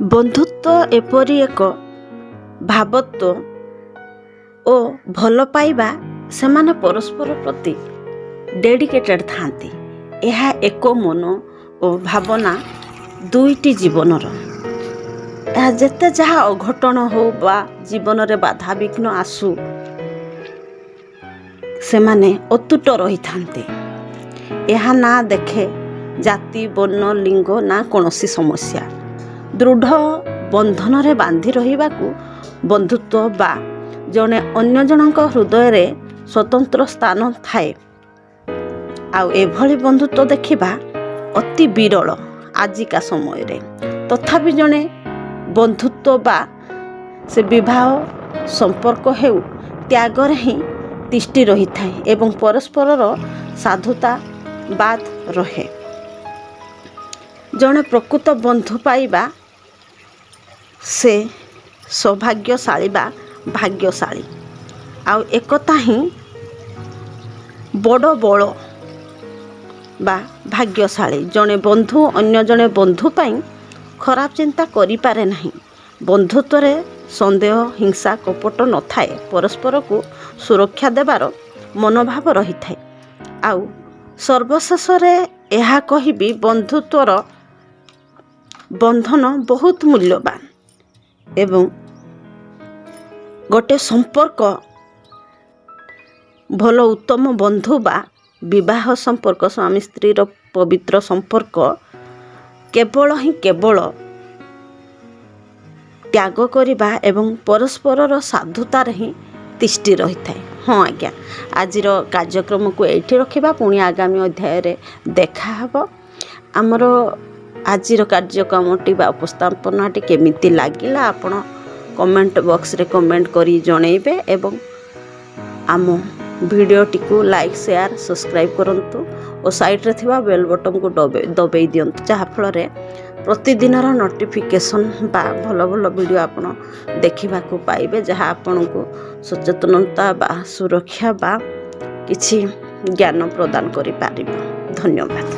ବନ୍ଧୁତ୍ୱ ଏପରି ଏକ ଭାବତ୍ୱ ଓ ଭଲ ପାଇବା, ସେମାନେ ପରସ୍ପର ପ୍ରତି ଡେଡ଼ିକେଟେଡ଼୍ ଥାନ୍ତି। ଏହା ଏକ ମନ ଓ ଭାବନା ଦୁଇଟି ଜୀବନର। ଏହା ଯେତେ ଯାହା ଅଘଟଣ ହେଉ ବା ଜୀବନରେ ବାଧାବିଘ୍ନ ଆସୁ, ସେମାନେ ଅତୁଟ ରହିଥାନ୍ତି। ଏହା ନା ଦେଖେ ଜାତି, ବର୍ଣ୍ଣ, ଲିଙ୍ଗ ନା କୌଣସି ସମସ୍ୟା। ଦୃଢ଼ ବନ୍ଧନରେ ବାନ୍ଧି ରହିବାକୁ ବନ୍ଧୁତ୍ୱ ବା ଜଣେ ଅନ୍ୟ ଜଣଙ୍କ ହୃଦୟରେ ସ୍ୱତନ୍ତ୍ର ସ୍ଥାନ ଥାଏ। ଆଉ ଏଭଳି ବନ୍ଧୁତ୍ୱ ଦେଖିବା ଅତି ବିରଳ ଆଜିକା ସମୟରେ। ତଥାପି ଜଣେ ବନ୍ଧୁତ୍ୱ ବା ସେ ବିବାହ ସମ୍ପର୍କ ହେଉ, ତ୍ୟାଗରେ ହିଁ ତିଷ୍ଠି ରହିଥାଏ ଏବଂ ପରସ୍ପରର ସାଧୁତା ବାଦ ରହେ। ଜଣେ ପ୍ରକୃତ ବନ୍ଧୁ ପାଇବା ସେ ସୌଭାଗ୍ୟଶାଳୀ ବା ଭାଗ୍ୟଶାଳୀ। ଆଉ ଏକତା ହିଁ ବଡ଼ ବଳ ବା ଭାଗ୍ୟଶାଳୀ। ଜଣେ ବନ୍ଧୁ ଅନ୍ୟ ଜଣେ ବନ୍ଧୁ ପାଇଁ ଖରାପ ଚିନ୍ତା କରିପାରେ ନାହିଁ। ବନ୍ଧୁତ୍ୱରେ ସନ୍ଦେହ, ହିଂସା, କପଟ ନଥାଏ। ପରସ୍ପରକୁ ସୁରକ୍ଷା ଦେବାର ମନୋଭାବ ରହିଥାଏ। ଆଉ ସର୍ବଶେଷରେ ଏହା କହିବି, ବନ୍ଧୁତ୍ୱର ବନ୍ଧନ ବହୁତ ମୂଲ୍ୟବାନ ଏବଂ ଗୋଟେ ସମ୍ପର୍କ ଭଲ ଉତ୍ତମ ବନ୍ଧୁ ବା ବିବାହ ସମ୍ପର୍କ, ସ୍ୱାମୀ ସ୍ତ୍ରୀର ପବିତ୍ର ସମ୍ପର୍କ କେବଳ ହିଁ କେବଳ ତ୍ୟାଗ କରିବା ଏବଂ ପରସ୍ପରର ସାଧୁତାରେ ହିଁ ତିଷ୍ଠି ରହିଥାଏ। ହଁ ଆଜ୍ଞା, ଆଜିର କାର୍ଯ୍ୟକ୍ରମକୁ ଏଇଠି ରଖିବା। ପୁଣି ଆଗାମୀ ଅଧ୍ୟାୟରେ ଦେଖା ହେବ। ଆମର ଆଜିର କାର୍ଯ୍ୟକ୍ରମଟି ବା ଉପସ୍ଥାପନାଟି କେମିତି ଲାଗିଲା, ଆପଣ କମେଣ୍ଟ ବକ୍ସରେ କମେଣ୍ଟ କରି ଜଣେଇବେ ଏବଂ ଆମ ଭିଡ଼ିଓଟିକୁ ଲାଇକ୍, ସେୟାର, ସବସ୍କ୍ରାଇବ୍ କରନ୍ତୁ ଓ ସାଇଡ଼୍ରେ ଥିବା ବେଲ୍ ବଟନ୍କୁ ଦବେଇ ଦିଅନ୍ତୁ, ଯାହାଫଳରେ ପ୍ରତିଦିନର ନୋଟିଫିକେସନ୍ ବା ଭଲ ଭଲ ଭିଡ଼ିଓ ଆପଣ ଦେଖିବାକୁ ପାଇବେ, ଯାହା ଆପଣଙ୍କୁ ସଚେତନତା ବା ସୁରକ୍ଷା ବା କିଛି ଜ୍ଞାନ ପ୍ରଦାନ କରିପାରିବ। ଧନ୍ୟବାଦ।